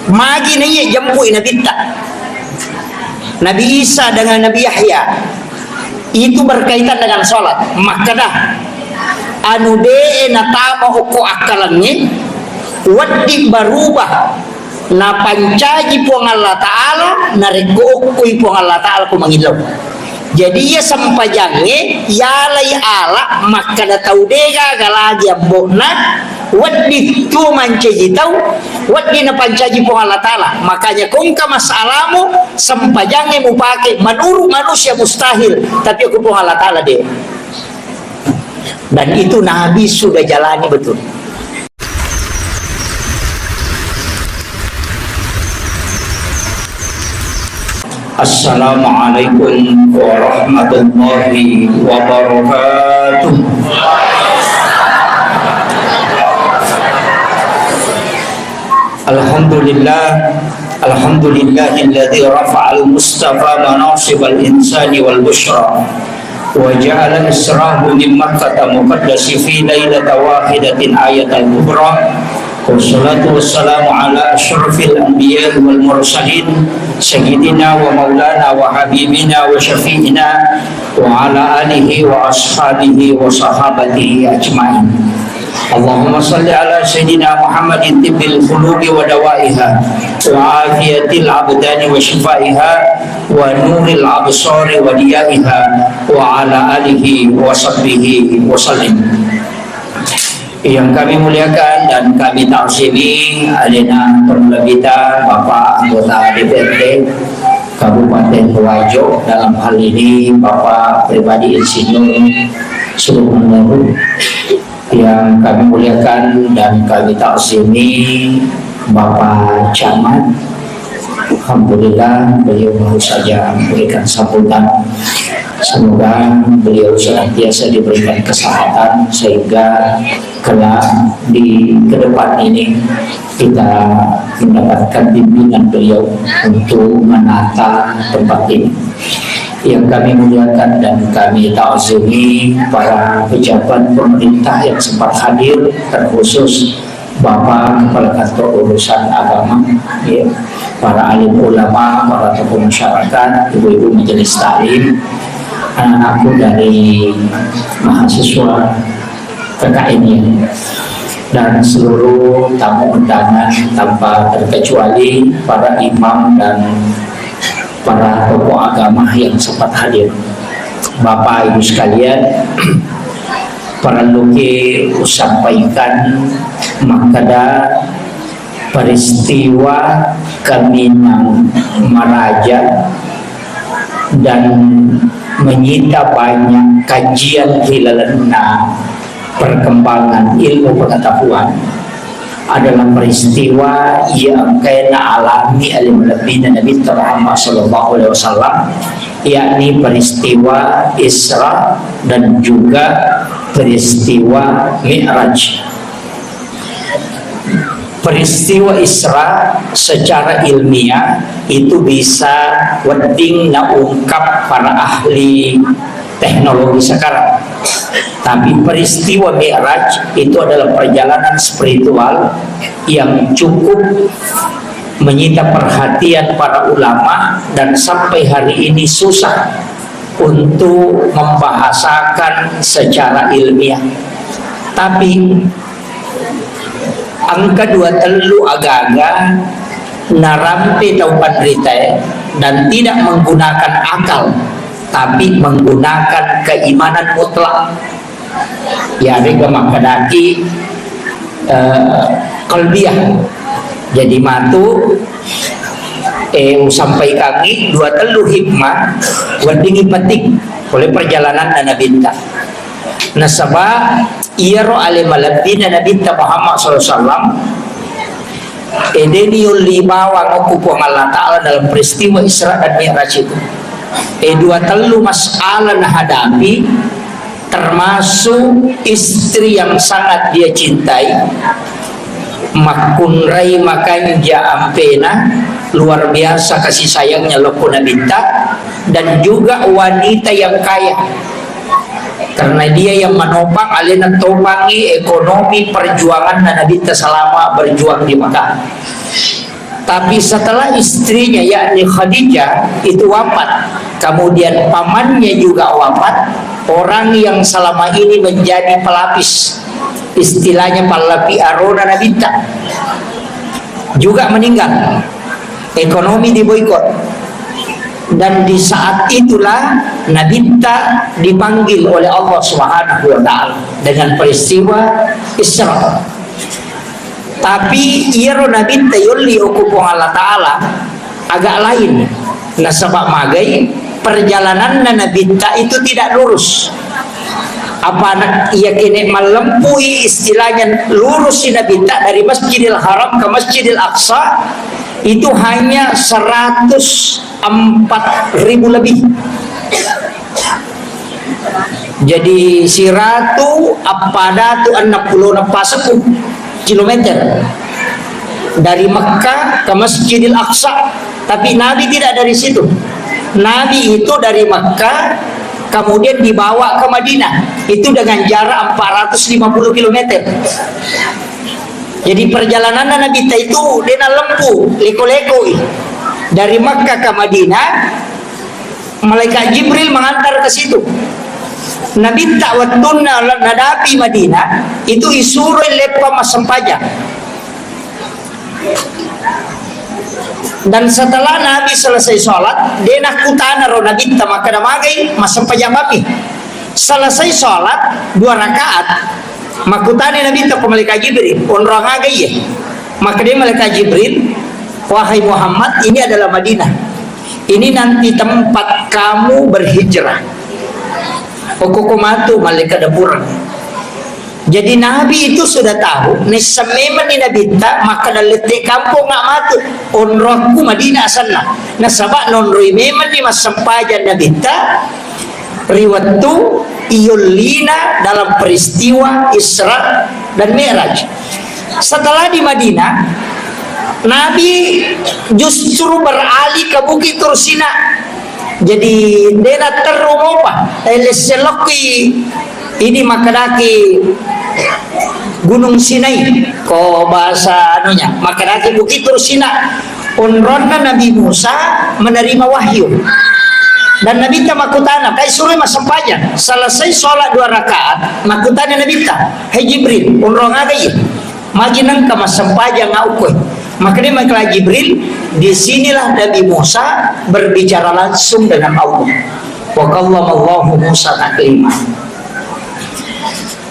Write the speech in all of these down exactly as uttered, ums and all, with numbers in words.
Magi naiya jempui Nabitta, Nabi Isa dengan Nabi Yahya. Itu berkaitan dengan sholat. Makkeda, anu de'e natama okko akkalengnge, wedding berubah napancaji Puang Allah Ta'ala, narekko okkoi Puang Allah Ta'ala ko mangillau. Jadi, iya sempajangnge, yalai ala makkeda tau de'gaga lagi ambo'na, wedding tuo mancaji tau, wedding napancaji Puang Allah Ta'ala. Makanya, ko engka masalamu, sempajangnge mupake, menurut manusia mustahil, tapi ko Puang Allah Ta'ala de'. Dan itu Nabi sudah jalani betul. Assalamualaikum warahmatullahi wabarakatuh. Alhamdulillah, alhamdulillahilladzi rafa'al mustafa manasibal insani wal busyra. وجعل إسراه من مكة المقدس في ليلة واحدة آية الكبرى. والصلاة والسلام على أشرف الأنبياء والمرسلين سيدنا ومولانا وحبيبنا وشفيعنا وعلى آله وأصحابه وصحابته أجمعين. اللهم صل على سيدنا محمد طب القلوب ودوائها وعافية الأبدان وشفائها ونور الأبصار وضيائها وعلى آله وصحبه وسلم. Yang kami muliakan dan kami ta'zimi alena terlebih kita Bapak anggota D P R D Kabupaten Wajo, dalam hal ini Bapak Pribadi Insinyur Sugeng Nurul. Yang kami muliakan dan kami ta'zimi Bapak Camat, alhamdulillah beliau baru saja memberikan sambutan. Semoga beliau senantiasa diberikan kesehatan sehingga kelak di ke depan ini kita mendapatkan bimbingan beliau untuk menata tempat ini. Yang kami muliakan dan kami ta'zimi para pejabat pemerintah yang sempat hadir, terkhusus Bapak Kepala Kantor Urusan Agama, ya, para alim ulama, para tokoh masyarakat, ibu-ibu majelis taklim, anak-anakku dari mahasiswa K K N I, dan seluruh tamu undangan tanpa terkecuali para imam dan para tokoh agama yang sempat hadir. Bapak Ibu sekalian, parelluki usampaikan makkeda peristiwa Kaminang Maraja dan menyita banyak kajian ri lalenna perkembangan ilmu pengetahuan adalah peristiwa yang engkae naalami ale malebbina Nabitta Muhammad sallallahu alaihi wasallam, yakni peristiwa Isra dan juga peristiwa Mi'raj. Peristiwa Isra secara ilmiah itu bisa wedding naungkap para ahli teknologi sekarang. Tapi peristiwa Mi'raj itu adalah perjalanan spiritual yang cukup menyita perhatian para ulama dan sampai hari ini susah untuk membahasakan secara ilmiah. Tapi engka dua tellu agaga narampe tau panritae dan tidak menggunakan akal, tapi menggunakan keimanan mutlak. Yarega makkedaki, eh, qalbiyah. Jadi matu, eh, usampaikangi dua tellu hikmah weddingngi penting oleh perjalanan Nabitta. Nasaba iyaro ale malebbina Nabitta Muhammad sallallahu alaihi wasallam, eh, de niyolli bawang okko Puang Allah Ta'ala dalam peristiwa Isra dan Mi'raj itu. Eh, dua tellu masalah nahadapi, termasuk istri yang sangat dia cintai, makkunrai makanja ampena, luar biasa kasih sayangnya lokko Nabitta, dan juga wanita yang kaya. Karena dia yang menopang, alena topangi ekonomi perjuangan Nabitta selama berjuang di Mekah. Tapi setelah istrinya, yakni Khadijah, itu wafat, kemudian pamannya juga wafat, orang yang selama ini menjadi pelapis, istilahnya pallapi arona Nabitta, juga meninggal. Ekonomi diboikot. Dan di saat itulah Nabitta dipanggil oleh Allah Subhanahu wa Ta'ala dengan peristiwa Isra. Tapi iyaro Nabitta yolli okko Puang Allah Ta'ala agak lain. Nasaba magai perjalananna Nabitta itu tidak lurus. Apa anak iya kene mallempui istilahnya lurus si Nabitta dari Masjidil Haram ke Masjidil Aqsa itu hanya seratus empat ribu lebih. Jadi siratu appadatu enneng pulo nappasekku kilometer dari Mekah ke Masjidil Aqsa. Tapi Nabi tidak dari situ. Nabi itu dari Mekah kemudian dibawa ke Madinah. Itu dengan jarak empat ratus lima puluh kilometer. Jadi perjalanan Nabitta itu dia lempu, leko-lekoi. Dari Mekah ke Madinah, malaikat Jibril mengantar ke situ. Nabitta wettunna nadapi Madinah, itu isuro leppa massempajang. Dan setelah Nabi selesai sholat, de nakkutana ro Nabitta makkeda magai massempajang mami. Selesai sholat dua rakaat, makkutana Nabitta ko malaikat Jibril, onrong aga iye? Makkeda malaikat Jibril, wahai Muhammad, ini adalah Madinah. Ini nanti tempat kamu berhijrah. Okko ko matu malaikat dapurang. Jadi Nabi itu sudah tahu, naisseng memang ni Nabitta, maka dalette kampung nggak matu, onrokku Madinah asanna. Nasaba nonroi memang ni massempajang Nabitta, ri wettu iyollina dalam peristiwa Isra dan Mi'raj. Setelah di Madinah, Nabi justru beralih ke Bukit Tursina. Jadi, dena terru mopa, eh, lesselokki ini makkedaki Gunung Sinai, ko bahasa anunya, makkedaki Bukit Tursina. Onronna Nabi Musa menerima wahyu. Dan Nabitta makkutana, kai suroi massempajang. Selesai sholat dua rakaat, makkutana Nabitta, "Hai Jibril, onrong aga iye? Magi nengka massempajang aukkoi?" Makanya makkeda Jibril, di sinilah Nabi Musa berbicara langsung dengan Allah. Wa kallamallahu Musa taklima.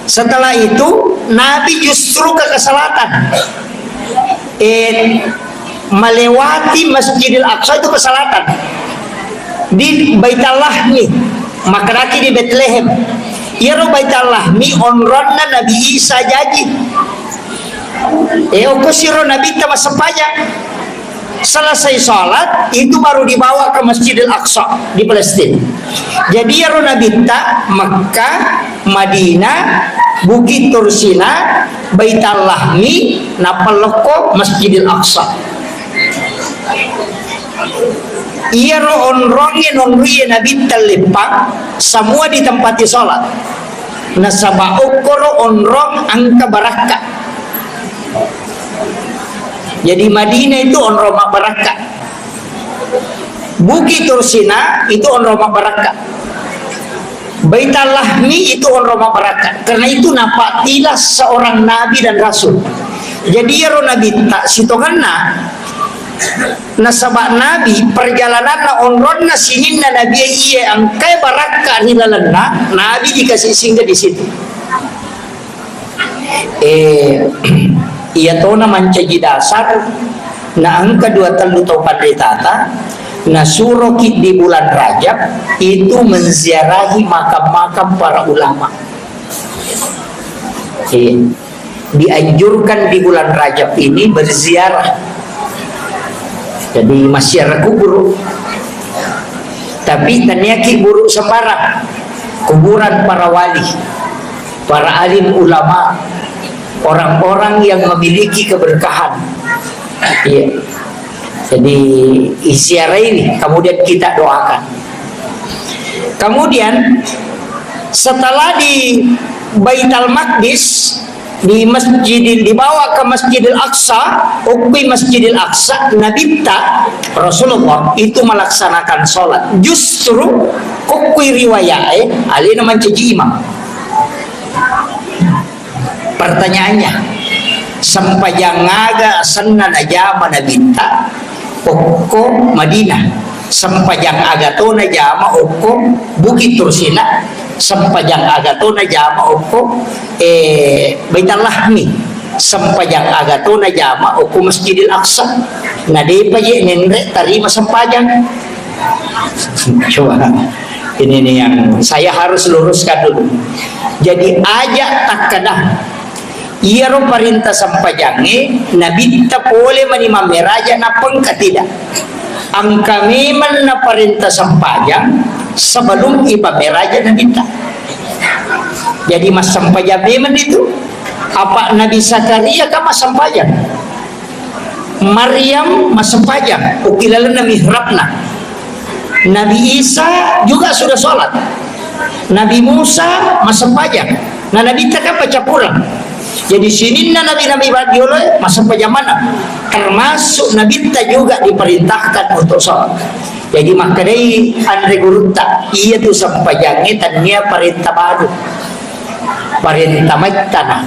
Setelah itu, Nabi justru ke, ke selatan. Eh, melewati Masjidil Aqsa itu ke selatan. Di Baitallahmi, makkedaki di Betlehem. Iyaro Baitallahmi onronna Nabi Isa jaji. Eh, okko siro Nabitta massempajang. Selesai sholat, itu baru dibawa ke Masjidil Aqsa di Palestina. Jadi, iyaro Nabitta Mekah, Madinah, Bukit Tursina, Baitallahmi, nappa lokko Masjidil Aqsa. Iyaro onrongnge nonrie Nabitta leppang, semua ditempati sholat. Nasaba okkoro onrong engka barakka. Jadi Madinah itu onrong mabbarakka. Bukit Tursina itu onrong mabbarakka. Baitallahmi itu onrong mabbarakka. Karena itu napattila seorang nabi dan rasul. Jadi iyaro Nabitta sitongenna, nasaba Nabi perjalananna onronna sininna Nabi iye engkae barakka ri lalenna, Nabi dikasih singgah di situ. Eh, iya tona mancaji dasar, na engka dua tellu tau panritata, nasuroki di bulan Rajab itu menziarahi makam-makam para ulama. Iya. Dianjurkan di bulan Rajab ini berziarah. Jadi, massiara kubur. Tapi taniaki buru sembarang. Kuburan para wali, para alim ulama, orang-orang yang memiliki keberkahan. Iya. Jadi, iziarahi ini, kemudian kita doakan. Kemudian, setelah di Baitul Maqdis, Di Masjidil, dibawa ke Masjidil Aqsa, okkui Masjidil Aqsa, Nabitta Rasulullah itu melaksanakan sholat. Justru kokkui riwayat, eh, alena mancaji imam. Pertanyaannya, sempajang aga asenna najama Nabitta okko Madinah? Sempajang aga to najama okko Bukit Tursina? Sempajang aga to najama okko, eh, Baitul Lahmi? Sempajang aga to najama okko Masjidil Aqsa? Na depa je nenre tarima sempajang. Coba, ini nih yang saya harus luruskan dulu. Jadi, aja takkeda iyaro parenta sempajangnge Nabitta pole mani mammeraja nappa engka, tidak. Engka memang naparenta sempajang sebelum ipammeraja Nabitta. Jadi, massempajang memang itu. Apa Nabi Zakaria kan massempajang? Maryam massempajang, okki lalenna mihrabna. Nabi Isa juga sudah sholat. Nabi Musa massempajang. Nah, Nabitta kan paccappureng. Jadi, sininna nabi-nabi badioloe massempajang maneng. Termasuk Nabitta juga diperintahkan untuk sholat. Jadi, makkedai anre gurutta, iya tu sempajangnge tennia parenta baru. Parenta maittana.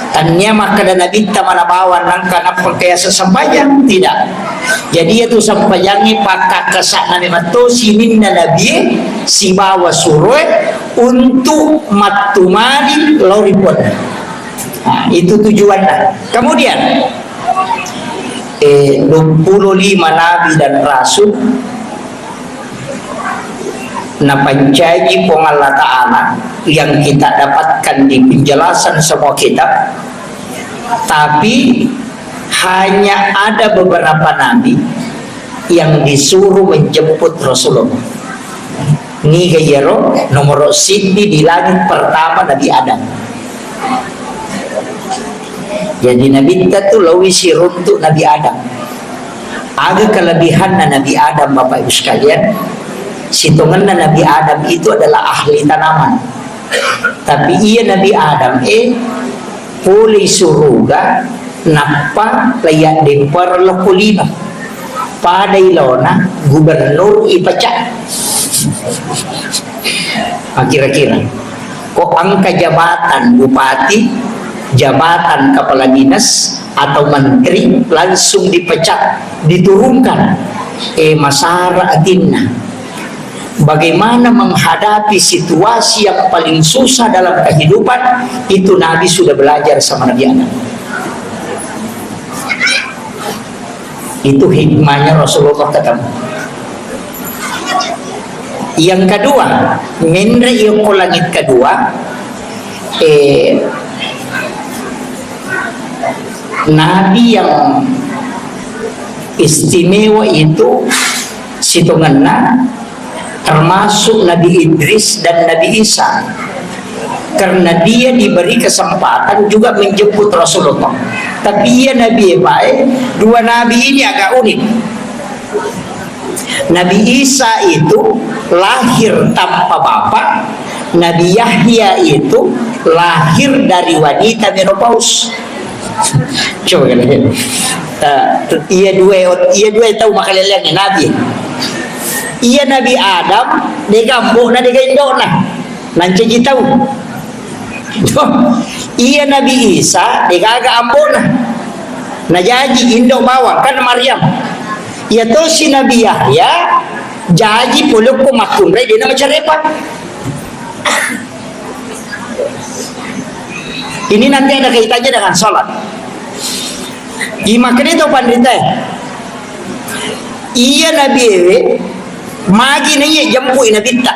Tennia makkeda Nabitta mana bawang nangka nappa kayasa sempajang, tidak. Jadi, iya tu sempajangnge pakkakkasa'na memang to sininna nabie sibawa suroe untuk mattumani lao ri Puanna. Nah, itu tujuanna. Kemudian, eh, dua puluh lima nabi dan rasul napancaji Puang Allah Ta'ala yang kita dapatkan di penjelasan semua kitab, tapi hanya ada beberapa nabi yang disuruh menjemput Rasulullah. Niga iyaro? Nomoro siddi di langit pertama Nabi Adam. Jadi Nabitta tu laowi siruntu Nabi Adam. Aga kelebihanna Nabi Adam, Bapak Ibu sekalian? Sitongenna Nabi Adam itu adalah ahli tanaman. Tapi iya Nabi Adam, eh, pole suruga, nappa laiya dempar lokko lino. Pada ilona gubernur ipecat. Ah, kira-kira. Ko engka jabatan bupati, jabatan kepala dinas, atau menteri langsung dipecat, diturunkan. Eh, masara atinna. Bagaimana menghadapi situasi yang paling susah dalam kehidupan, itu Nabi sudah belajar sama Nabi Adam. Itu hikmahnya Rasulullah ketemu. Yang kedua, menre yokko langit kedua, eh, Nabi yang istimewa itu sitongenna termasuk Nabi Idris dan Nabi Isa. Karena dia diberi kesempatan juga menjemput Rasulullah. Tapi iya Nabi, eh, Pak, eh, dua nabi ini agak unik. Nabi Isa itu lahir tanpa bapak, Nabi Yahya itu lahir dari wanita menopaus. Coba kalian. Eh, iya dua, iya dua tau makaleleang nabi. Iya Nabi Adam, dega ambo'na, dega indo'na. Nancaji tau. Iya Nabi Isa, degaga ambo'na. Najaji indo bawang, kan Maryam. Iya tosi Nabi Yahya, jaji polokko makkunrai, dena macarepa. Ini nanti ada kaitannya dengan sholat. Imakne to panritae. Iya Nabi ewe, magi naiye jempui Nabitta.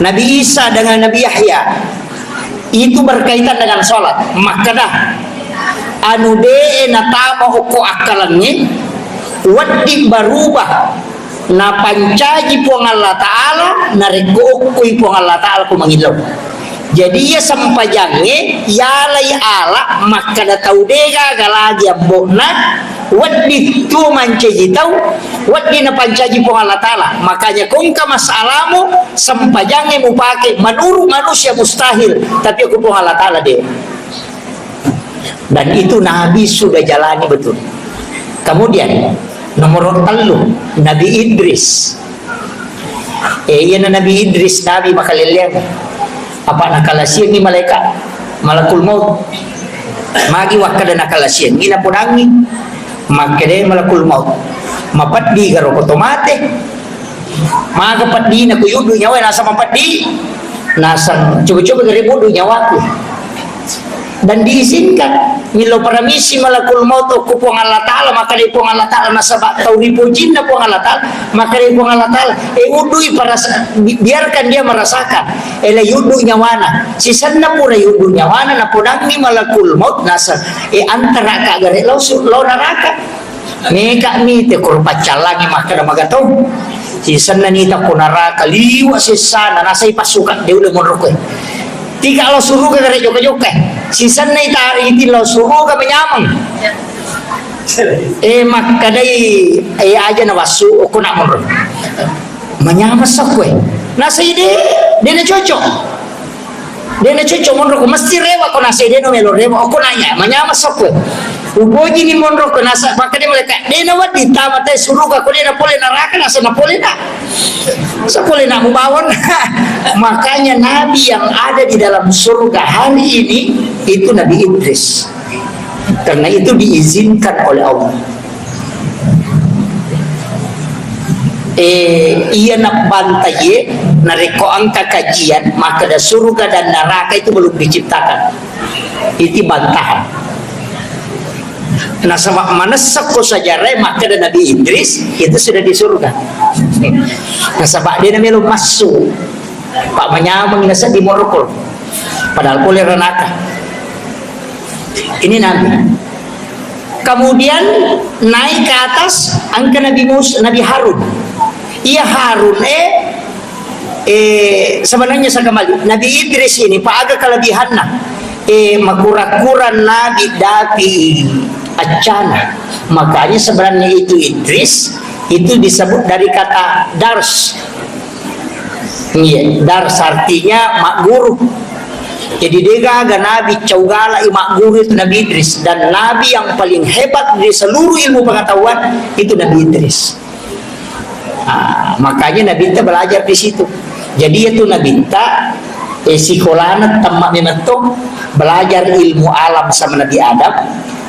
Nabi Isa dengan Nabi Yahya. Itu berkaitan dengan sholat. Makkeda, anu de'e natama okko akkalengnge, wedding berubah. Napancaji Puang Allah Ta'ala, narekko okkoi Puang Allah Ta'ala ko mangillau. Jadi, iya sempajangnge, yalai ala makkeda tau degaga lagi ambo'na, Wedding tuo mancaji tau, wedding napancaji Puang Allah Ta'ala. Makanya ko engka masalamu, sempajangnge mupake, menurut manusia mustahil, tapi ko Puang Allah Ta'ala de. Dan itu Nabi sudah jalani betul. Kemudian, nomor tellu, Nabi Idris. Eh, iyana Nabi Idris, Nabi makalelleang. Apa nakalasiangngi malaikat, malakul maut. Magi wakkada nakalasiangngi, napodangngi. Makkeda malakul maut, "Mapeddi garo ko to mate?" Maga peddina ko yuddu nyawa, nasang mapeddi. Nasang coba-coba gare buddu nyawaku. Dan diizinkan millau paramisi malakul maut ko Puang Allah Ta'ala, maka dari Puang Allah Ta'ala, nasaba tau ripojinna Puang Allah Ta'ala, maka dari Puang Allah Ta'ala, eh, udui paras-, bi-, biarkan dia merasakan, eh, la yuddu nyawana, sisenna pura yuddu nyawana, napodangngi malakul maut, naseng, eh, antara ka gare lau su-, lau neraka. Meka'mi te koro paccallangi makkeda magatau. Sisenna nita ko naraka liwa sessana, nasai passuka de ulle monro koe. Tika lao suruga gare jokka-jokka. Sisenna ita iti lao suruga menyameng. Eh, makkedai, eh, aja na wassu, okko na monro. Manyameng sa koe. Nasai de, de na cocok. De na cocok monro ko, mesti rewa ko, nasai de no melo rewa, okko nanya, manyameng sa koe. Upojini monro ko, nasa, makkeda malaikat, de na wedding tama te suruga ko, de na pole naraka, nasa na pole na. Sa pole na mubawon. Makanya Nabi yang ada di dalam surga hari ini itu Nabi Idris. Karena itu diizinkan oleh Allah. Eh, iya nabbantaie, narekko engka kajian, makkeda surga dan neraka itu belum diciptakan. Itu bantahan. Nasaba manessa ko sejarah, makkeda Nabi Idris itu sudah di surga. Nasaba de na melo massu. Pak manyameng nasa di morokol. Padahal pole ranaka. Ini Nabi. Kemudian naik ke atas, engka Nabi Mus-, Nabi Harun. Iya Harun, eh, eh, sebenarnya saya kembali. Nabi Idris ini, Pak, aga kelebihanna. Eh, makura-kura Nabi dapi accana. Makanya sebenarnya itu Idris, itu disebut dari kata dars. Iya, dars artinya mak guru. Jadi, degaga nabi cau galak i mak guru itu Nabi Idris, dan nabi yang paling hebat di seluruh ilmu pengetahuan itu Nabi Idris. Ah, makanya Nabi kita belajar di situ. Jadi, itu Nabi kita, eh, sikolana temma memetto belajar ilmu alam sama Nabi Adam,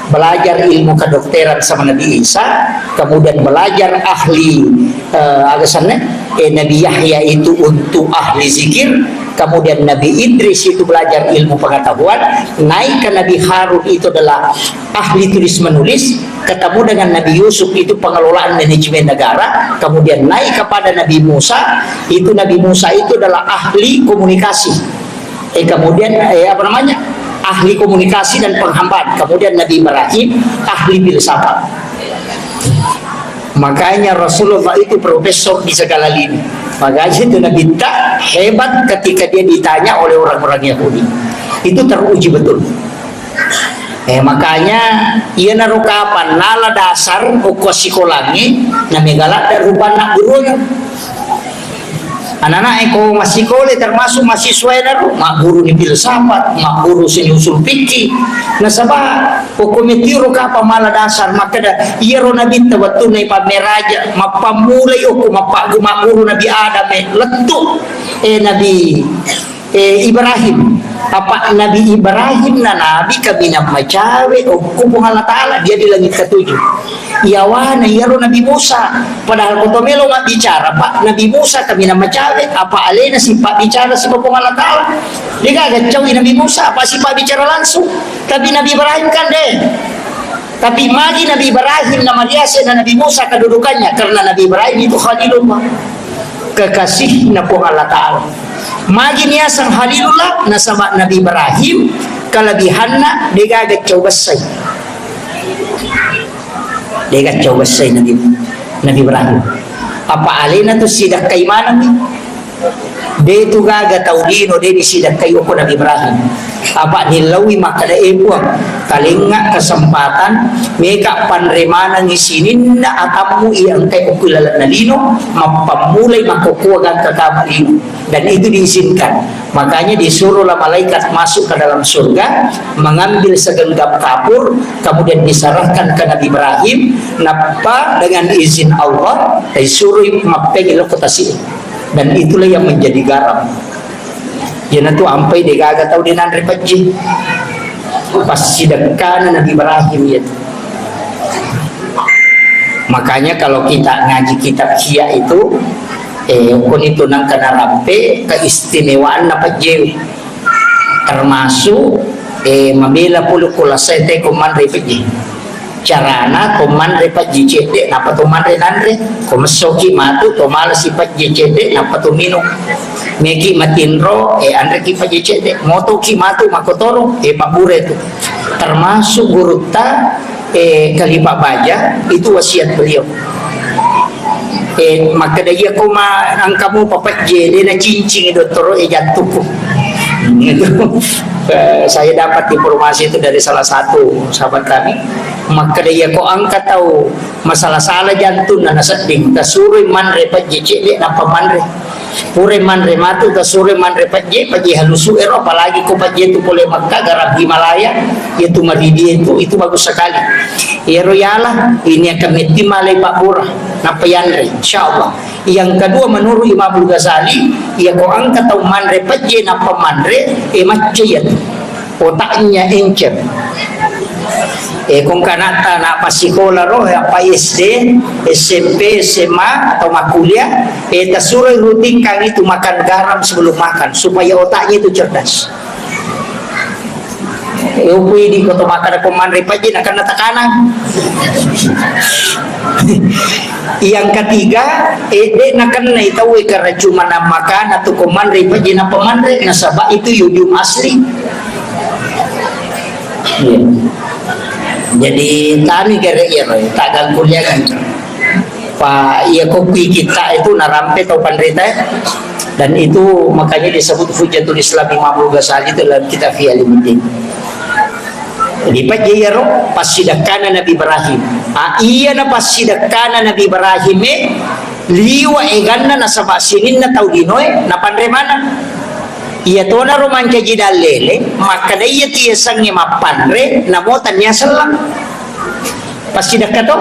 belajar ilmu kedokteran sama Nabi Isa, kemudian belajar ahli, eh, aga senna, eh, Nabi Yahya itu untuk ahli zikir, kemudian Nabi Idris itu belajar ilmu pengetahuan, naik ke Nabi Harun itu adalah ahli tulis menulis, ketemu dengan Nabi Yusuf itu pengelolaan manajemen negara, kemudian naik kepada Nabi Musa, itu Nabi Musa itu adalah ahli komunikasi. Eh, kemudian, eh, apa namanya, ahli komunikasi dan penghambaan. Kemudian Nabi Ibrahim, ahli filsafat. Makanya Rasulullah itu profesor di segala lini. Makanya itu Nabi tak hebat ketika dia ditanya oleh orang-orang Yahudi. Itu teruji betul. Eh, makanya, iyanaro kapang nala dasar okko sikolangnge, na megaladde rupanna gurunna. Anak-anak e ko massikole, termasuk mahasiswa e naro, magguru ni filsafat, magguru seni usul fikih. Nasaba, okko metiro kapang mala dasar, makkeda, iyaro nabitta wettunna ipammeraja, mappammulai okko mappa-, magguru Nabi Adam e, lettu, eh, Nabi eh, Ibrahim. Apa Nabi Ibrahim na nabi kaminang macawe okko Puang Allah Ta'ala, dia di langit ketujuh. Yawana iyaro Nabi Musa. Padahal ko to melo mabbicara, Pak, Nabi Musa kaminang macawe, apa alena sipabbicara sipa Puang Allah Ta'ala. Degaga caui Nabi Musa, apa sipabbicara langsung. Tapi Nabi Ibrahim kan deh. Tapi magi Nabi Ibrahim namariase na Nabi Musa kedudukannya, karena Nabi Ibrahim itu Khalilullah, kekasihna Puang Allah Ta'ala. Magi niaseng Khalilullah, nasaba Nabi Ibrahim kelebihanna degaga cau bessai. Degaga cau bessai Nabi, Nabi Ibrahim. Apa alena tu sidakkai maneng. De tu gaga tau lino de disidakkai okko Nabi Ibrahim. Apa nillaui makkeda, "E Puang, talengnga kesempatan, meka panre manengngi sininna atammu iya engkai okko ilalenna lino, mappammulai makkokkoa gangka kama lino." Dan itu diizinkan. Makanya disuruhlah malaikat masuk ke dalam surga, mengambil segenggam kapur, kemudian diserahkan ke Nabi Ibrahim, nappa dengan izin Allah, disuruh mappengi lokotasi. Dan itulah yang menjadi garam. Iyanatu ampai degaga tau de nanre pejje. Passidekkana Nabi Ibrahim iyatu. Makanya kalau kita ngaji kitab Ihya itu, eh, koni tu nangka narampe keistimewaanna pejje. Termasuk, eh, mabela pole ko lasai te ko manre pejje. Carana to manre pejje cedde, nappa to manre nanre. Ko messoki matu, to malasi pejje cedde, nappa to minung. Meki matinro, eh, anreki pejje cedde. Motoki matu, makotoro, eh, pabbure tu. Termasuk gurutta, eh, Khalifah Baja, itu wasiat beliau. Eh, makkeda, "Iya ko ma engkamu papejje, de nacincing dottoro e jantungku." Itu, eh, saya dapat informasi itu dari salah satu sahabat kami. Makkeda, "Iya ko engka tau masalah-salah jantung na nasedding, tasuroi manre pejje cedde, nappa manre." Pura manre matu, tasuro manre pejje, pejje halusu ero, apalagi ko pejje tu pole Mekka, garam Himalaya, yaitu maridi itu, itu bagus sekali. Ero yala, ini akan metti malai pabbura, nappa yanre, insyaallah. Yang kedua, menurut Imamul Ghazali, iya ko engka tau manre pejje, nappa manre, e macca iyatu. Otaknya encer. Eh, kong kanatta na passikola ro, apa S D, S M P, S M A, atau makkuliah, eh, tasuroi rutinkan itu makan garam sebelum makan, supaya otaknya itu cerdas. Eh, upui di koto makan ko manre pejje, nakenna tekanan. Yang ketiga, eh, de nakenna itau e karena cuma na makan atau ko manre pejje, nappa manre, nasaba itu yodium asli. Iya. Jadi, tani gare iya, Roy, tagang kuliah kan. Pa, iya kopi kita itu narampe tau panrita, eh. Dan itu makanya disebut Hujjatul Islam Imamul Ghazali itu dalam kitab Ihya Ulumuddin. Jadi, pejje iyaro, passidekkana Nabi Ibrahim. Ah, iya na passidekkana Nabi Ibrahim, eh, liwa eganna nasaba sininna tau linoe, napanre maneng. Iya tonaro mancaji dallele, makkeda iya tu yasengnge mappanre, namo tania selleng. Passidekka to?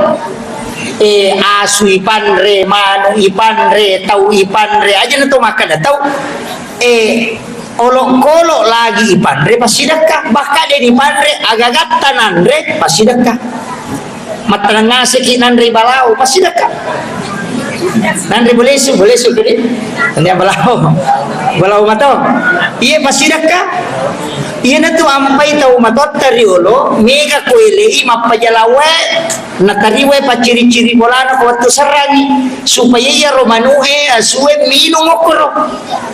Eh, asu ipanre, manu ipanre, tau ipanre, aja na to makkeda tau. Eh, olokolo lagi ipanre, passidekka. Bahkan de nipanre, agagatta nanre, passidekka. Mattenang ngaseki nanre balao, passidekka. Nanre bolesu, bolesu kede. Nanre balao. Balao mato. Iye passidekka. Iyanatu ampai tau matotta riolo, mega ko elei mappajalawae, natariwae pacciri-ciri bolana ko wettu serrangi, supaya iyaro manu'e, asue minung okkoro.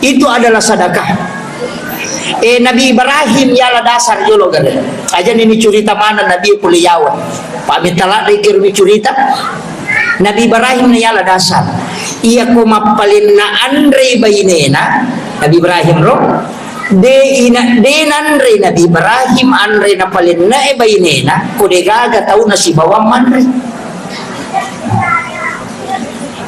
Itu adalah sedekah. Eh, Nabi Ibrahim yala dasar jolo gare. Aja ni curita mana Nabi pole yawa. Pak Mitala de kiru curita. Nabi Ibrahim na yala dasar. Iya ko mappalenna anre bainena, Nabi Ibrahim ro. De ina, de nanre Nabi Ibrahim anre napalenna e bainena, ko de gaga tau nasibawang manre.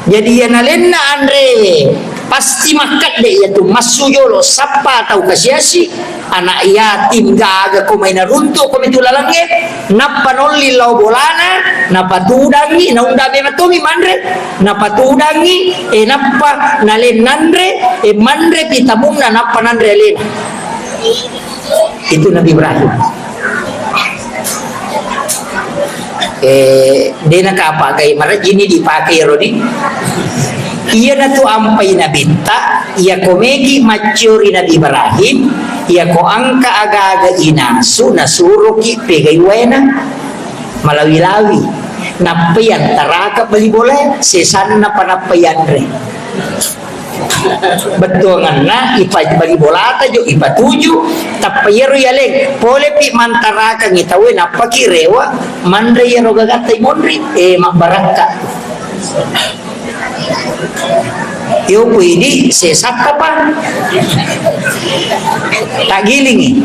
Jadi, iya nalenna anrewe, pasti makkadde iyatu massu jolo, sappa tau kasiasi, anak yatim, gaga ko mai naruntu ko mitu lalengnge, nappa nolli lao bolana, napatudangi, naunda mematomi manre, napatudangi, e nappa nalen nanre, e manre pitamunna, nappa nanre alena. Itu Nabi Ibrahim. Eh, dena kapa gai marajini dipakai rodi. Iyanatu ampai nabitta, iya komegi macciori Nabi Ibrahim, iya ko angka aga-aga inasu, nasuroki pegai waena. Malawi-lawi. Nappai antaraka bali bola, sesanna pa nappai anre. Bettuanganna, ipa-, bali bolata jo, ipatuju, tappa iyaro yaleng, polepi mantarakangngi tauwe, nappaki rewa, manre iyaro gagatta imonri, eh, mabbarakka. Yo ku idi, sesatta pa. Taggilingi.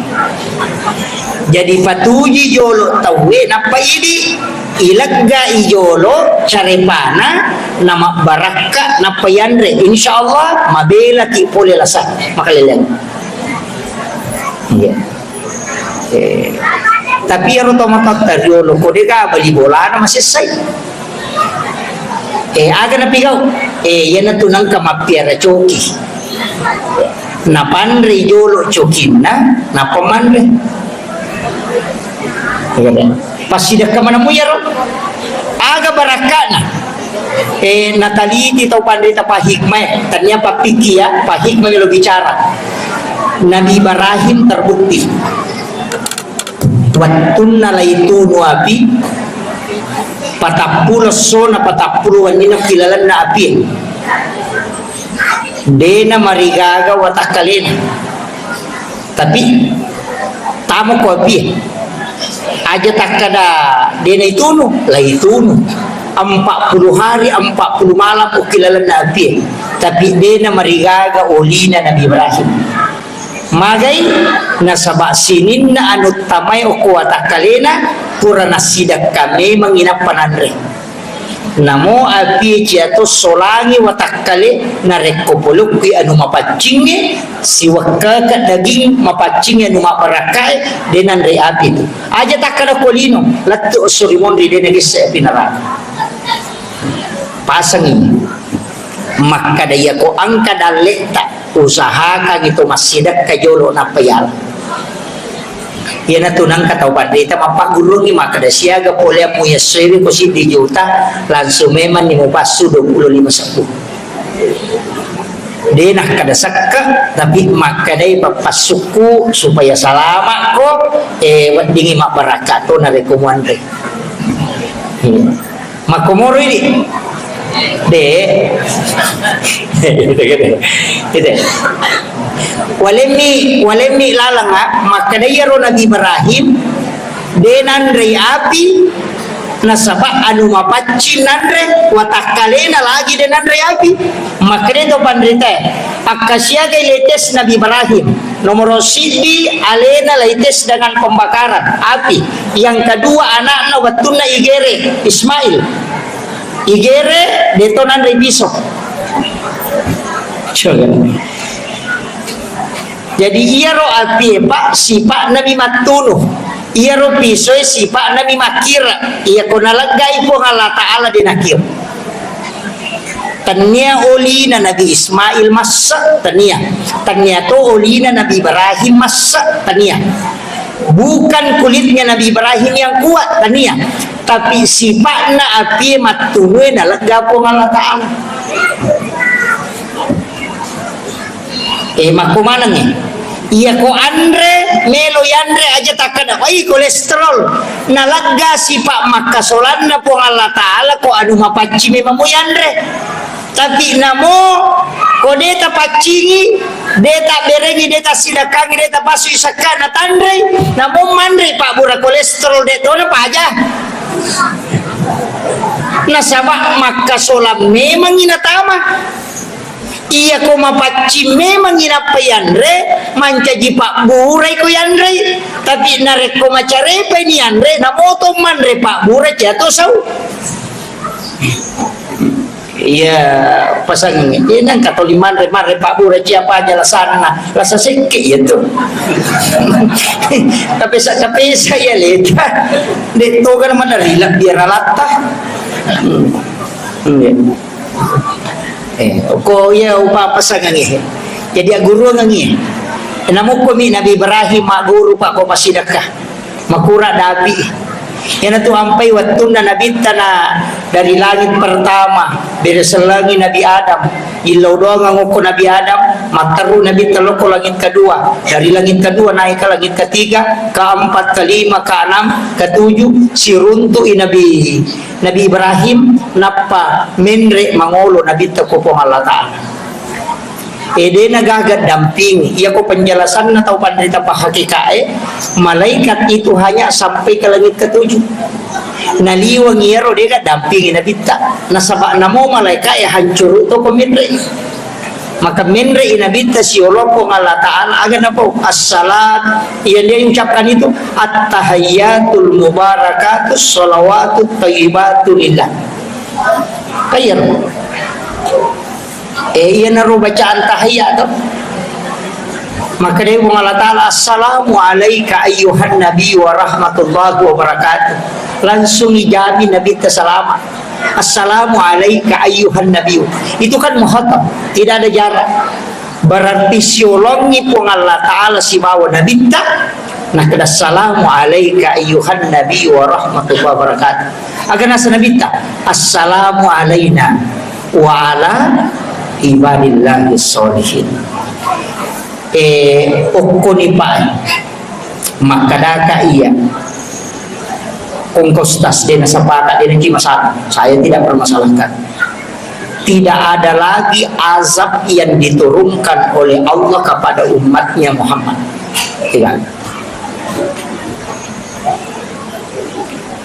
Jadi patuji jolo tauwe, nappa idi, ileggai jolo carepana, namabbarakka, nappa yanre. Insya Allah, mabelaki pole lasa, makaleleang. Iya. Eh, tapi iyaro to matotta riolo, ko dega bali bolana masessai. Eh, aga napigau? Eh, iyanatu nengka mappiara coki. Napanre jolo cokinna, nappa manre. Iya, deh. Passidekka manemu iyaro. Aga barakkana? Eh, nataliti tau panrita pahikmah, tania pappiki ya, pahikmah melo bicara. Nabi Ibrahim terbukti. Wattunna laitunu api, patappulo essona, patappulo wenninna kilalenna api. Dena marigaga watakkalena. Tapi tamo ko api. Aja takkada dena itunu, laitunu. Empat puluh hari, empat puluh malam ukilalenna api. Tapi dena marigaga olina Nabi Ibrahim. Magai? Nasaba sininna anu tamai okko watakkalena, pura nassidekka memang inappa nanre. Namo apie ciato solangi watakkale, narekko polokkui anu mapaccingnge, siwekkaka daging mapaccingnge anu mabbarakkae, de nanre api tu. Aja takkada ko lino, lettu esso ri monri de nagesse api neraka. Pasangi. Makkada iyako engka dalletta, usahakangi to massidekka jolo nappa yala. Iyanatu nengka tau panrita mappaggurungngi makkada siaga poleammu yessoewe ko siddi juta, langsung memanni mupassu dua puluh lima sebbu. De nakkada sekka, tapi makkadai pappassukku supaya salamakko, eh, weddingi mabbarakka to narekko muanre. Iya. Makkomoro idi. De. Gitu, gitu. Gitu. Walemmi, walemmi lalanga, makkada iyaro Nabi Ibrahim, de nanrei api, nasaba anu mapaccing nanre, watakkalena lagi de nanrei api. Makkada to panritae, akkasiagai letes Nabi Ibrahim. Nomoro siddi, alena laites dengan pembakaran, api. Yang kedua, anakna wettunna igere, Ismail. Igere, deto nanre piso. Coba. Jadi, iyaro apie, Pak, sipa'na mi mattunu. Iyaro pisoe sipa'na mi makkira. Iyako naleggai Puang Allah Ta'ala de nakira. Tania olina Nabi Ismail massa, tania. Tania to olina Nabi Ibrahim massa, tania. Bukan kulitnya Nabi Ibrahim yang kuat, tania. Tapi sipa'na apie mattunue nalegga Puang Allah Ta'ala. Eh, makko maneng, eh. Iyako anre, melo yanre aja takkada, "Wai, kolesterol." Nalegga sipa makkasolanna Puang Allah Ta'ala ko anu mapaccing memang mo yanre. Tapi namo ko de tapaccingi, de taberengi, de tasidakkangi, de tapasui sakka natanrei, namo manre pabbura kolesterol de tona paja. Nasaba makkasolang memangi natama. Iyako mapaccing memangi nappa yanre, mancaji pabburai ko yanrei. Tapi narekko macarepai ni yanre, namoto manre pabbura ciato sau. Iya, pasangnge. Iya, nang katoli manre, manre pabbura ciapa aja lasanna. Lasa sekke iya tu. Kapesa-kapesa iya leta. Dek toga na manari biar alatta. Hmm. Iya. Eh, ko iya upa pasangnge. Jadi agguruangngi. Namukko mi Nabi Ibrahim magguru pa ko pasidakka. Makura dapi. Iyanatu ampai wettunna nabitta na dari langit pertama, bere sellengi Nabi Adam. Illau doang ngokko Nabi Adam, matteru nabitta lokko langit kedua. Dari langit kedua naik ke langit ketiga, keempat, kelima, keenam, ketujuh, siruntu'i Nabi, Nabi Ibrahim, nappa menre mangolo nabitta ko Puang Allah Ta'ala. Edena gaga dampingi. Iyako penjelasanna tau panrita pahakikae, malaikat itu hanya sampai ke langit ketujuh. Naliweng iyaro dega dampingi nabitta. Nasaba namo malaikae hancuru to peminrei. Maka menre'i Nabitta siolong Puang Allah Ta'ala, aga napau? Assalam, yang dia ucapkan itu, "At-tahiyyatul mubarakatus shalawatut thayyibatu lillah." Kayar. Eh, iyanaro bacaan tahiyya to. Maka dia Puang Allah Ta'ala, "Assalamu alaika ayyuhan nabi wa rahmatullahi wa barakatuh." Langsung ijamin Nabitta salama. "Assalamu alaika ayyuhan nabi." Itu kan muhatab, tidak ada jarak. Berarti siolongi Puang Allah Ta'ala sibawa Nabitta, nakkeda, "Assalamu alaika ayyuhan nabi wa rahmatullahi wa barakatuh." Aga nasa Nabitta, "Assalamu alaina wa ala ibadillahi sholihin." Eh, okkoni pa, makkadaka iya. Kongko stas, de nasapaka, de naki masalah. Saya tidak permasalahkan. Tidak ada lagi azab yang diturunkan oleh Allah kepada umatnya Muhammad. Tidak ada.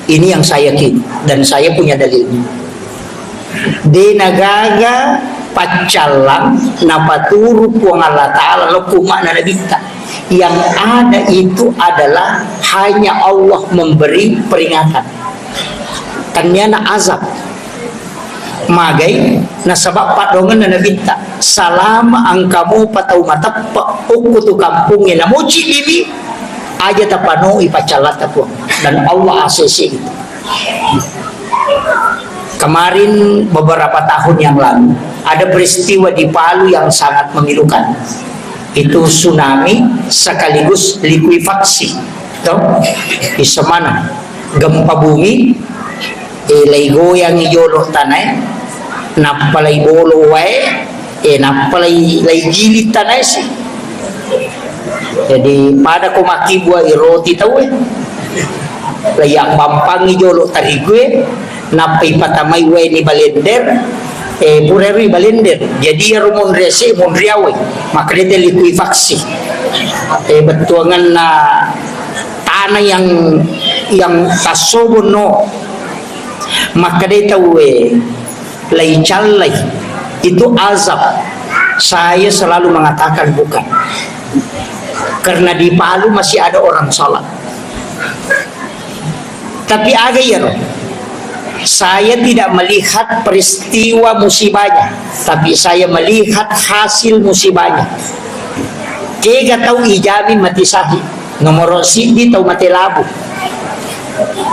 Ini yang saya yakin dan saya punya dalilnya. De nagaga paccallang napaturu Puang Allah Ta'ala lokku makna Nabitta. Yang ada itu adalah hanya Allah memberi peringatan. Tanniana azab. Magai, nasaba paddoangenna Nabitta, "Salama engka mopa tau mateppe okko tu kampongnge namoci diwi, aja tapanoi paccallatta Puang." Dan Allah A C C itu. Kemarin, beberapa tahun yang lalu, ada peristiwa di Palu yang sangat memilukan. Itu tsunami sekaligus likuifaksi. Toh? Isemana. Gempa bumi, eh, laigoyangi jolo tanae, nappa laibolo wae, eh, nappa lai-, laigili tanae si. Jadi, pada ko makkibua i roti tauwe. Laiabbampangi jolo tarigue, nappa ipatamai wae ni balender, eh, pura ero i balender. Jadi, iyaro monri ase, monri awai. Makkedai te likuifaksi. Eh, bettuanganna tanah yang, yang tassobonno. Makkedai tauwe, laicallai, itu azab. Saya selalu mengatakan bukan. Karena di Palu masih ada orang sholat. Tapi aga iyaro? Saya tidak melihat peristiwa musibahnya, tapi saya melihat hasil musibahnya. Kega tau ijamin mati syahid. Nomor siddi tau mate labu.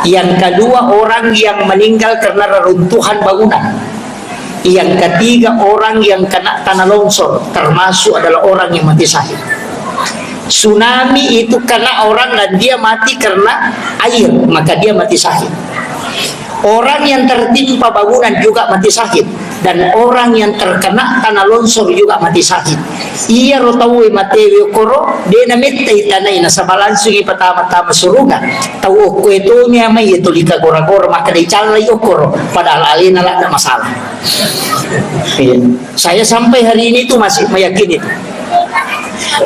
Yang kedua, orang yang meninggal karena reruntuhan bangunan. Yang ketiga, orang yang kena tanah longsor, termasuk adalah orang yang mati syahid. Tsunami itu kena orang dan dia mati karena air, maka dia mati syahid. Orang yang tertimpa bangunan juga mati syahid, dan orang yang terkena tanah longsor juga mati syahid. Iyaro tauwe matewe okkoro, de namettai tanai nasaba langsung ipatama-tama suruga. Tau okkoe toni amai tuli kagora-gora, makkeda icallai okkoro, padahal alena ladde masalah. Iya. Saya sampai hari ini itu masih meyakini itu.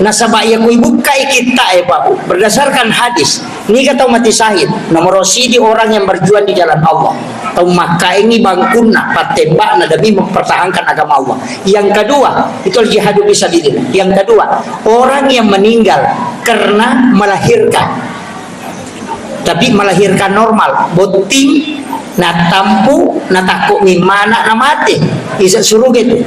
Nasaba iya ko ibukkai kitta e, Pak Bu, berdasarkan hadis, niga tau mati syahid? Nomor sidi orang yang berjuang di jalan Allah. Tau makkaengi bangkunna, pattembakna demi mempertahankan agama Allah. Yang kedua, itu al-jihadu fisabilillah. Yang kedua, orang yang meninggal karena melahirkan. Tapi melahirkan normal, botting, natampu, natakko mimmana, namate. Isa suruga itu.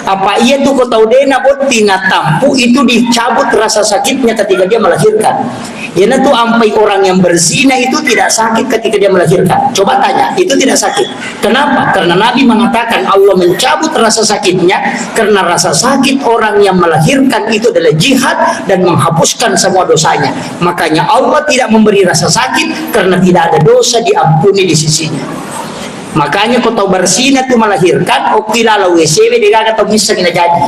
Apa iya tu ko tau de nabotting, natampu, itu dicabut rasa sakitnya ketika dia melahirkan. Iyanatu ampai orang yang berzina itu tidak sakit ketika dia melahirkan. Coba tanya, itu tidak sakit. Kenapa? Karena Nabi mengatakan Allah mencabut rasa sakitnya, karena rasa sakit orang yang melahirkan itu adalah jihad dan menghapuskan semua dosanya. Makanya Allah tidak memberi rasa sakit karena tidak ada dosa diampuni di sisinya. Makanya ko tau berzina tu melahirkan, okki lalo W C W, degaga tau misseng na jadi.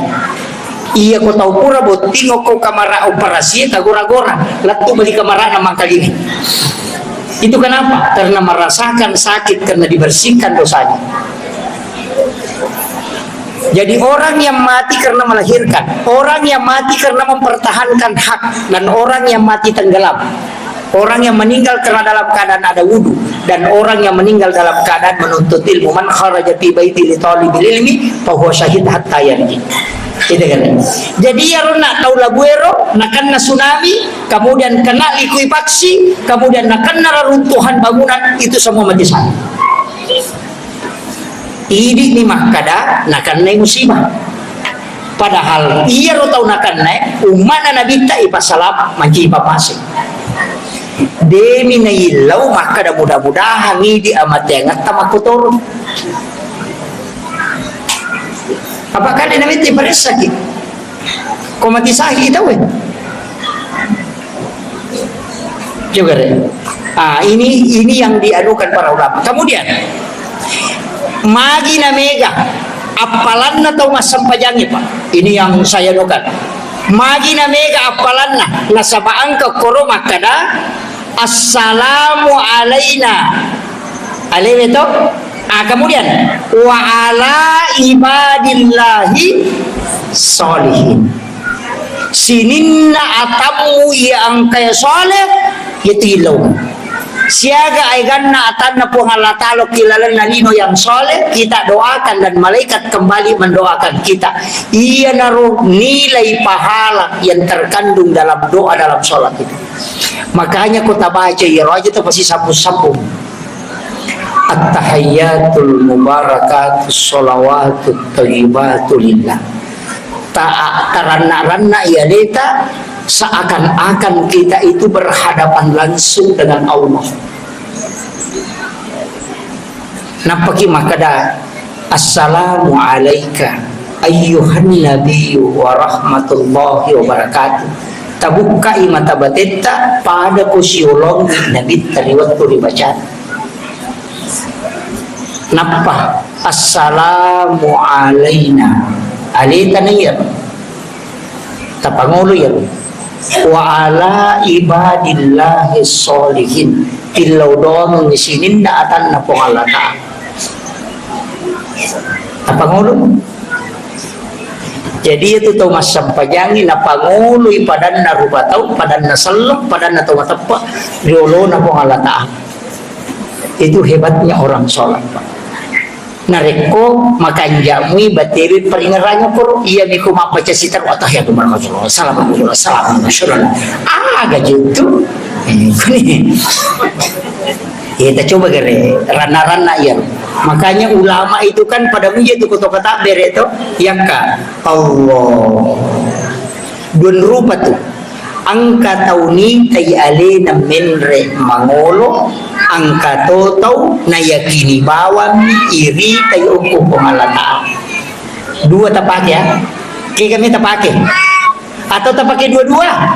Iya ko tau pura botting okko kamara operasi, kagora-gora, lettu beli kamara na mangkalinga. Itu kenapa? Karena merasakan sakit karena dibersihkan dosanya. Jadi orang yang mati karena melahirkan, orang yang mati karena mempertahankan hak, dan orang yang mati tenggelam. Orang yang meninggal karena dalam keadaan ada wudu, dan orang yang meninggal dalam keadaan menuntut ilmu. Man kharaja fi baiti li talibil ilmi, fahuwa syahid hatta yarji. Itu kan. Jadi iyaro na tau Labuero nakenna tsunami, kemudian kena likuifaksi, kemudian nakenna reruntuhan bangunan, itu semua mati syahid. Idi ni makkada nakennai musibah. Padahal iyaro tau nakennai ummana Nabitta ipassalam mancaji pammase. Demi naillau makkada mudah-mudahan idi amateangetta makkotoro. Apa kali Nabitta iparessaki? Ko mati syahid tau, eh? Coba deh. Ah, ini, ini yang dianukan para ulama. Kemudian, magi na mega appalanna tau massempajangnge, Pak. Ini yang saya anukan. Magi na mega appalanna, nasaba engka koro makkada, "Assalamu alaina." Alewe to? Ah, kemudian, "Wa ala ibadillahi sholihin." Sininna atammu iya engkae soleh, iya tillau. Siaga aeganna atanna Puang Allah Ta'ala ki lalenna lino yang soleh, kita doakan dan malaikat kembali mendoakan kita. Iyanaro nilai pahala yang terkandung dalam doa dalam sholat itu. Makanya ko tabaca iyaro aja tapasisampung-sampung. At-tahiyyatul mubarakatus sholawatut thayyibatu lillah. Ta-, taranna-ranna i aleta seakan-akan kita itu berhadapan langsung dengan Allah. Nappaki makkada, "Assalamu alaika ayyuhan nabiyyu wa rahmatullahi wa barakatuh." Tabukkai mata batetta, pada ko siolongi Nabitta ri wettu ribacana. Nappa, "Assalamu alaina." Aleta na iya. Tapangolo iya. "Wa ala ibadillahi sholihin." Tillau doang sininna atanna Puang Allah Ta'ala. Tapangolo. Jadi itu tau massempajangngi napangoloi padanna rupa tau, padanna selleng, padanna tau mateppa, riolona Puang Allah Ta'ala. Itu hebatnya orang sholat, Pak. Narekko makanja'mui batewe paringerrang koro, iya miko mabbaca sitaro, "Attahiyatu barakatuh, assalamu alaikum, assalamu alaikum." Aga je itu? Eh, kuni. Iya, kita coba gere, ranna-ranna iya. Makanya ulama itu kan pada muji tu koto kata bere to, yakka. Allah. Dua rupa tu. Engka tau nitai alena menre mangolo, engka to tau nayakini bawang iritai okko Puang Allah Ta'ala. Dua tapake ya. Kega me tapake? Atau tapake dua-dua?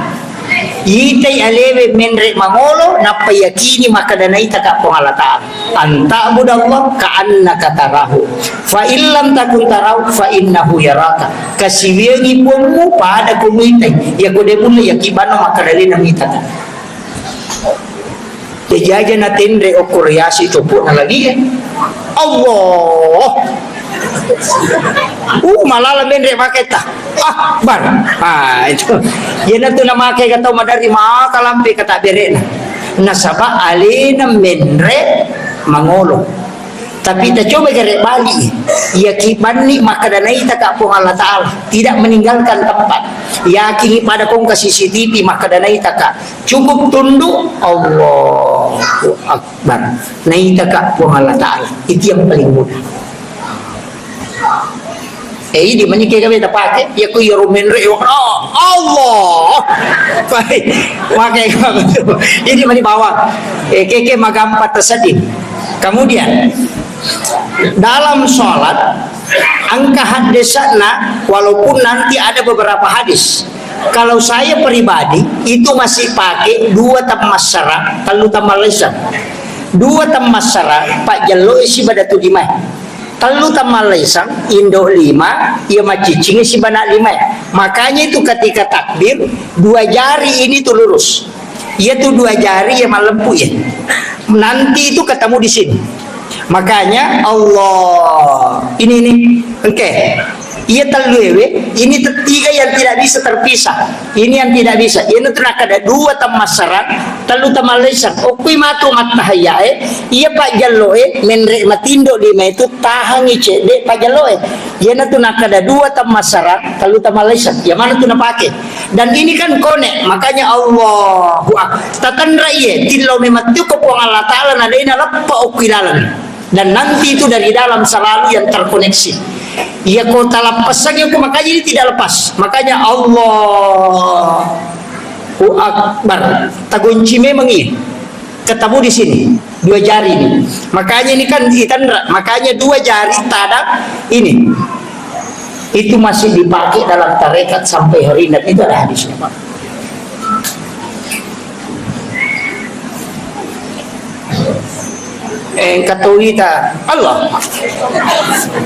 Itai alewe menre mangolo, nappa yakini makkada naitaka Puang Allah Ta'ala. An ta'budallah ka'annaka tarahu. Fa in lam takun tarahu, fa innahu yaraka. Kasiwiangi Puangmu pada ko muitai. Iya ko de mulle, iya kibanno makkada alena muitaka. Jaji aja na tenre okko riasi coppo na lagi e. Allah. Uh, malala menre maketa. Akbar. Ah, itu. Iyana tu na make ga tau madari maka lampe kata berena. Nasaba alena menre mangolo. Tapi tacoba gare bali, iya ki banni makkada naitaka Puang Allah Ta'ala, tidak meninggalkan tempat. Yakini pada kongka C C T V makkada naitaka, cukup tunduk, Allahu Akbar. Naitaka Puang Allah Ta'ala. Itu yang paling mudah. Eh, idi mani ke gawe tapake, ya ku yaro menre, oh, Allah. Baik, pakai kamu tu. Idi mani bawang. Eh, keke magampa tersedih. Kemudian, dalam sholat, engka hadisna, walaupun nanti ada beberapa hadis. Kalau saya pribadi, itu masih pakai dua temmassara, tellu temmallaisang. Dua temmassara, pajjello isi badatu lima. Tellu temmallaisang, indo lima, iya macciccingi sibana lima. Makanya itu ketika takbir, dua jari ini tuh lurus. Iya tuh dua jari ya malempu ya. Nanti itu ketemu di sini. Makanya Allah, ini nih, oke. Iya tellu ewe, ini te-, tiga yang tidak bisa terpisah. Ini yang tidak bisa. Iyanatu nakkeda dua temmassarang, tellu tamallaisang. Okkoi matu mattahayyae, iya pajjelloe, menre matindo lima itu tahangi cedde pajjelloe. Iyanatu nakkeda dua temmassarang, tellu tamallaisang. Iya manatu napake. Dan ini kan konek, makanya Allahu Ak-, tatenra iye, tillau memattiuko Puang Allah Ta'ala na dena leppa okkoi laleng. Dan nanti itu dari dalam selalu yang terkoneksi. Iya ko talappassangi ko, makanya ini tidak lepas. Makanya Allahu Akbar. Tagonci memang iya. Ketemu di sini. Dua jari ini. Makanya ini kan itanra. Makanya dua jari tada ini. Itu masih dipakai dalam tarekat sampai hari ini. Dan itu ada hadisnya, Pak. Eh, engka tauwita, Allah.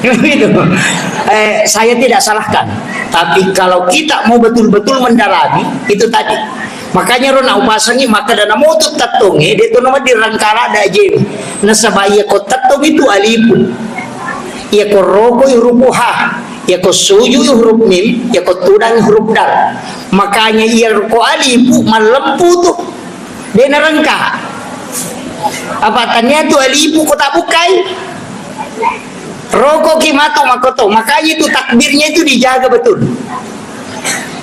Itu. Eh, saya tidak salahkan. Tapi kalau kita mau betul-betul mendalami, itu tadi. Makanya ro naupasangi, maka dana motu tattonge, dia tu nama dirangkala da jewe. Nasaba iya ko tattong itu alifu. Iya ko roko huruf ha. Iya ko suju huruf mim. Iya ko tudang huruf dal. Makanya iya ko alifu mallempu tu. De narengka. Apa tania tu alifu ko tabukkai? Roko ki matu makoto. Makanya itu takbirnya itu dijaga betul.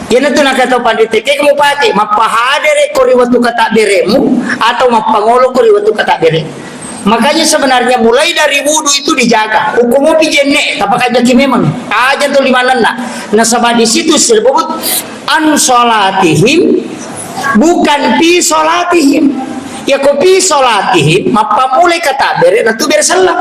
Iyanatu nakata pandita, ke kamu pakai, mappahadere ko ri wettu katakbiremu atau mappangolo ko ri wettu katakbire. Makanya sebenarnya mulai dari wudu itu dijaga. Hukum pi jenne, tapi kan jaki memang. Aja tu lima nenna. Nasaba di situ disebut an salatihim, bukan fi salatihim. Ya ko fi salatihim, mappamulai katakbire, natu bere sallam.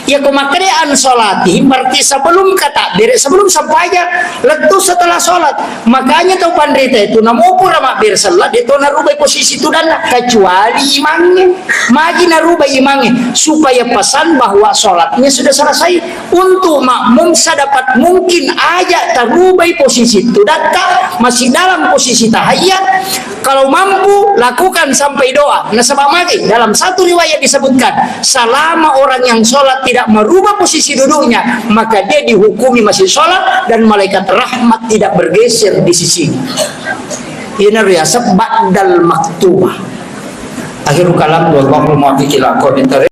Ya ko makkeda an salatihim, berarti sebelum katakbire, sebelum sempajang, lettu setelah salat. Makanya tau pandita itu, namo pura mabbere sallam, de to narubai posisi tudanna, kecuali imangnge. Magi narubai imangnge, supaya pesan bahwa salatnya sudah selesai. Untuk makmum sedapat mungkin aja tarubai posisi tudatta, masih dalam posisi tahiyat. Kalau mampu, lakukan sampai doa. Nasaba magi dalam satu riwayat disebutkan, selama orang yang sholat tidak merubah posisi duduknya, maka dia dihukumi masih sholat dan malaikat rahmat tidak bergeser di sisinya. Ini riasab ba'dal maktubah. Akhirul kalam, wallahul muwaffiq ila aqwamit thariq.